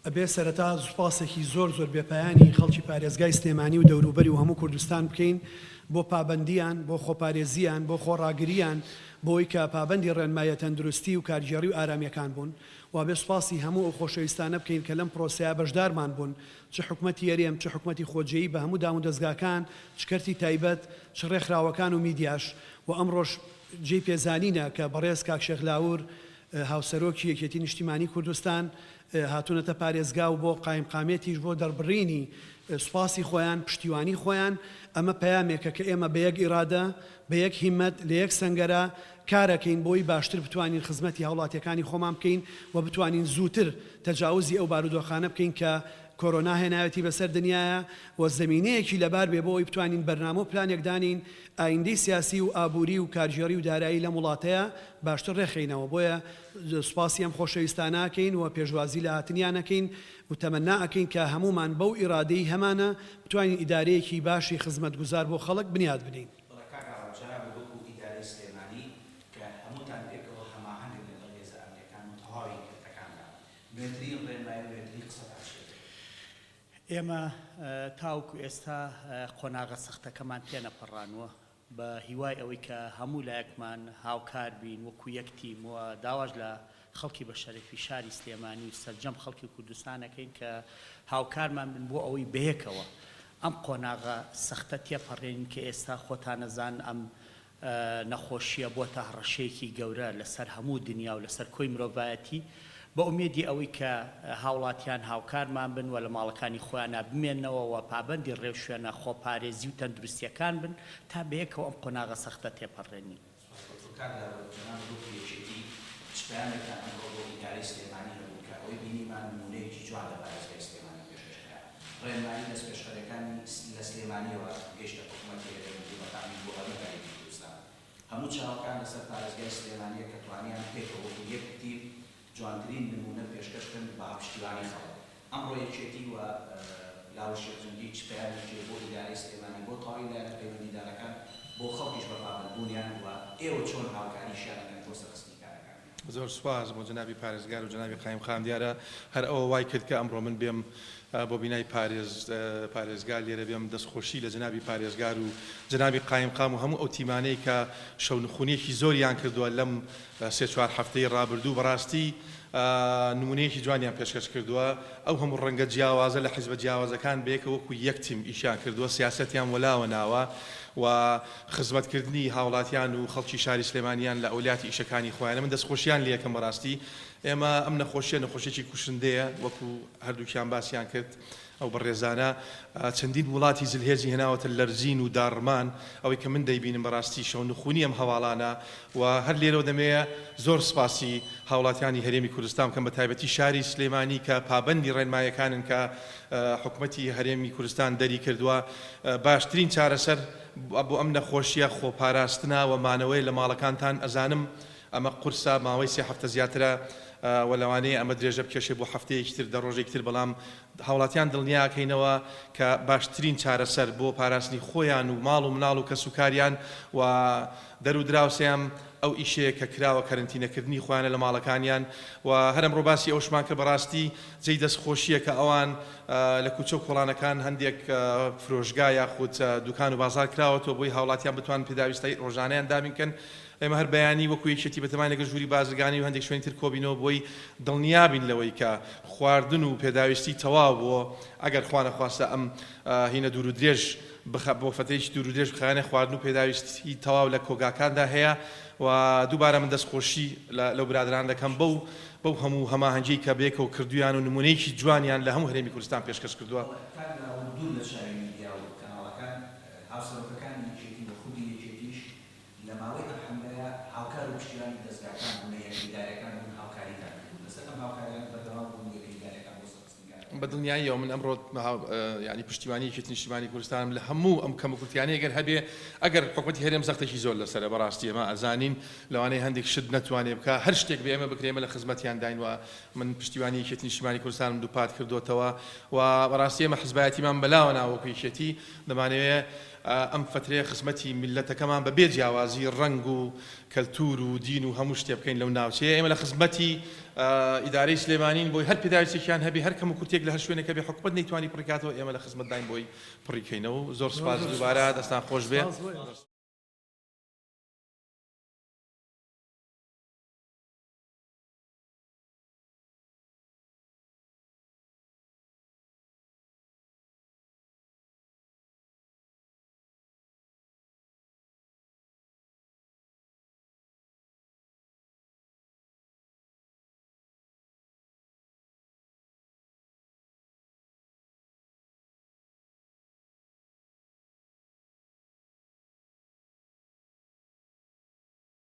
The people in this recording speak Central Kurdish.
ئەبێ سەرەتا سوپاسێکی زۆر زۆر بێپایانی خەڵکی پارێزگای سلێمانی و دەوروبەری و هەموو کوردستان بکەین بۆ پابەندییان، بۆ خۆپارێزییان، بۆ خۆڕاگرییان، بۆی کە پابەندی ڕێنماییە تەندروستی و کارگێڕی و ئارامییەکان بوون. وابێ سوپاسی هەموو ئەو خۆشەویستانە بکەین کە لەم پرۆسەیە بەشدارمان بوون، چ حکومەتی هەرێم، چ حکومەتی خۆجێیی بە هەموو دامودەزگاکان، چ کەرتی تایبەت، چ ڕێکخراوەکان و میدیاش و ئەمڕۆش جێی پێزانینە کە بەڕێز کاک شێخ لاهور هاوسەرۆکی یەکێتی نیشتیمانی کوردستان هاتوونەتە پارێزگا و بۆ قایمقامیەتیش بۆ دەربڕینی سوپاسی خۆیان، پشتیوانی خۆیان، ئەمە پەیامێکە کە ئێمە بە یەک ئیرادە، بە یەک هیمەت، لە یەک سەنگەرا کارەکەین بۆی باشتر بتوانین خزمەتی هاوڵاتیەکانی خۆمان بکەین و بتوانین زووتر تەجاوزی ئەو بارودۆخانە بکەین کە کۆرۆنا هێناوێتی بەسەر دنیایا و زەمینەیەکی لەبار بێ بۆ ئەوەی بتوانین بەرنامە و پلانێک دانێین ئایندەی سیاسی و ئابووری و کارگێڕی و دارایی لەم وڵاتەیا باشتر ڕێکخەینەوە بۆیە سوپاسی ئەم خۆشەویستانە ئەکەین و پێشوازی لە هاتنیان ئەکەین و تەمەنا ئەکەین کە هەموومان بەو ئیرادەی هەمانە بتوانین ئیدارەیەکی باشی خزمەتگوزار بۆ خەڵک بنیات بنێین. بەڵێ کاک ئارام جەنابت وەکو ئیدارەی سلێمانی کە هەمووتان پێکەوە هەماهەنگن لەگەڵ هێزە ئەمنیەکان و تەواوی کەرتەکاندا نوێترین ڕێنمایی و نوێترین قسەتان چیە پێ؟ ئێمە تاوەکو ئێستا قۆناغە سەختەکەمان تێنەپەڕانووە، بە هیوای ئەوەی کە هەموو لایەکمان هاوکار بین وەکو یەک تیم و داواش لە خەڵکی بە شەرەفی شاری سلێمانی و سەرجەم خەڵکی کوردستان ئەکەین کە هاوکارمان بن بۆ ئەوەی بەیەکەوە ئەم قۆناغە سەختە تێپەڕێنین کە ئێستا خۆتان ئەزانن ئەم نەخۆشییە بۆتە هەڕەشەیەکی گەورە لەسەر هەموو دنیا و لەسەر کۆی مرۆڤایەتی، بە ئومێدی ئەوەی کە هاوڵاتیان هاوکارمان بن و لە ماڵەکانی خۆیانا بمێننەوە و پابەندی ڕێوشوێنە خۆپارێزی و تەندروستییەکان بن تا بەیەکەوە ئەم قۆناغە سەختە تێپەڕێنین. سوپاس بۆ تۆ کاک لاوەر، جەنابت وەکو یەکێتی چ پەیامێکتان ئەمڕۆ بۆ ئیدارەی سلێمانی هەبوو کە ئەوەی بینیمان نموونەیەکی جوان لە پارێزگای سلێمانی پێشکەش کرا؟ ڕێنمایی دەستپێشخەریەکانی لە سلێمانیەوە گەیشتە حکومەتی هەرێم و بوو بە تەعمیم بۆ هەموو هەرێمی کوردستان. هەموو چاوەکان لەسەر پارێزگای سلێمانیە کە توانیان پێکەوە وەکو یەک تیم جوانترین نموونە پێشکەش بکەن بە پشتیوانی خەڵک. ئەمڕۆ یەکێتی و لاهور شێخ جەنگی چ پەیامێکی هەیە بۆ ئیدارەی سلێمانی، بۆ تەواوی لایەنە پەیوەندیدارەکان، بۆ خەڵکیش بە پابەندبوونیان و ئێوە چۆن هاوکاریشیان ئەکەن بۆ سەرخستنی کارەکانیان؟ زۆر سوپاس بۆ جەنابی پارێزگار و جەنابی قایمقام دیارە هەر ئەوە وای کرد کە ئەمڕۆ من بێم بۆ بینای پارێز پارێزگا لێرە بێم دەستخۆشی لە جەنابی پارێزگار و جەنابی قایمقام و هەموو ئەو تیمانەی کە شەونخونیەکی زۆریان کردووە لەم سێ چوار هەفتەی ڕابردوو بەڕاستی نمونەیەکی جوانیان پێشکەش کردووە ئەو هەموو ڕەنگە جیاوازە لە حیزبە جیاوازەکان بەیەکە وەکو یەک تیم ئیشیان کردووە سیاسەتیان وەلاوە ناوە و خزمەتکردنی هاوڵاتیان و خەڵکی شاری سلێمانیان لە ئەولیاتی ئیشەکانی خۆیانە من دەستخۆشیان لێکەم بەڕاستی ئێمە ئەم نەخۆشیە نەخۆشیەکی کوشندەیە وەکو هەردووکیان باسیان کرد ئەو بەڕێزانە چەندین وڵاتی زلهێزی هێناوەتە لەرزین و داڕمان ئەوەی کە من دەیبینم بەڕاستی شەونخونی ئەم هەواڵانە و هەر لێرەوە دەمەوێ زۆر سپاسی هاوڵاتیانی هەرێمی کوردستان بکەم بە تایبەتی شاری سلێمانی کە پابەندی ڕێنمایەکانن کە حکومەتی هەرێمی کوردستان دەری کردووە باشترین چارەسەر بۆ ئەم نەخۆشیە خۆپاراستنە و مانەوەیە لە ماڵەکانتان ئەزانم ئەمە قورسە ماوەی سێ هەفتە زیاترە و لەوانەیە ئەمە درێژە بکێشێ بۆ هەفتەیەکی تر دە ڕۆژێکی تر بەڵام هاوڵاتیان دڵنیاکەینەوە کە باشترین چارەسەر بۆ پاراستنی خۆیان و ماڵ و مناڵ و کەسوکاریان و دەر و دراوسێیان ئەو ئیشەیە کە کراوە کەرەنتینەکردنی خۆیانە لە ماڵەکانیان و هەر ئەمڕۆ باسی ئەوەشمان کرد بەڕاستی جێی دەست خۆشیە کە ئەوان لە کوچە و کۆڵانەکان هەندێک فرۆشگا یاخود دوکان و بازار کراوەتەوە بۆی هاوڵاتیان بتوانن پێداویستای ڕۆژانەیان دابین کەن ئێمە هەر بەیانی وەکو یەکێتی بەتەماین لەگەڵ ژووری بازرگانی و هەندێک شوێنی تر کۆبینەوە بۆی دڵنیابین لەوەی کە خواردن و پێداویستی تەواو بۆ ئەگەر خوانەخواستە ئەم هینە دوور و درێژ بخە بۆ فەترەیەکی دوور و درێژ بخایەنێ خواردن و پێداویستی تەواو لە کۆگاکاندا هەیە و دووبارە من دەستخۆشی لەو برادەران دەکەم بەو بەو هەموو هەماهەنگیەی کە بەیەکەوە کردوویان و نموونەیەکی جوانیان لە هەموو هەرێمی کوردستان پێشکەش کردووە. بەڵێ کاک لاوەند دوور لە چاوی میدیا و کەناڵەکان هاوسەرۆکەکانی یەکێتی و خودی یەکێتیش لە ماوەی ئەم حەملەیە هاوکار و پشتیوانی دەزگاکان بوون و یەکە ئیداریەکان بوون هاوکاریتان کردوون لەسەر ئەم هاوکاریانە بەردەوام بوون یەکە ئیداریەکان بۆ سەرخستنی کارەکانیان. بە دڵنیاییەوە من ئەمڕۆ یانی پشتیوانی یەکێتی نیشتیمانی کوردستانم لە هەموو ئەم کەموکورتیانەی گەر هەبێ ئەگەر حکومەتی هەرێم زەختێکی زۆر لەسەرە بەڕاستی ئێمە ئەزانین لەوانەیە هەندێک شت نەتوانێ بکا هەر شتێک بێ ئێمە بکرێ ئێمە لە خزمەتیان داین و من پشتیوانی یەکێتی نیشتیمانی کوردستانم دووپات کردۆتەوە و بەڕاستی ئێمە حزبایەتیمان بەلاوە نا وەکو یەکێتی دەمانەوێ ئەم فەترەیە خزمەتی میللەتەکەمان بە بێ جیاوازی ڕەنگ و کەلتور و دین و هەموو شتێ بکەین لەو ناوچەیە ئێمە لە خزمەتی. ئیدارەی سلێمانین بۆی هەر پێداویستێکیان هەبێ هەر کەموکورتیەک لە هەر شوێنێک هەبێ حکومەت نەیتوانی پڕیکاتەوە ئێمە لە خزمەتداین بۆی پڕیکەینەوە زۆر سوپاس دووبارە دەستان خۆش بێ.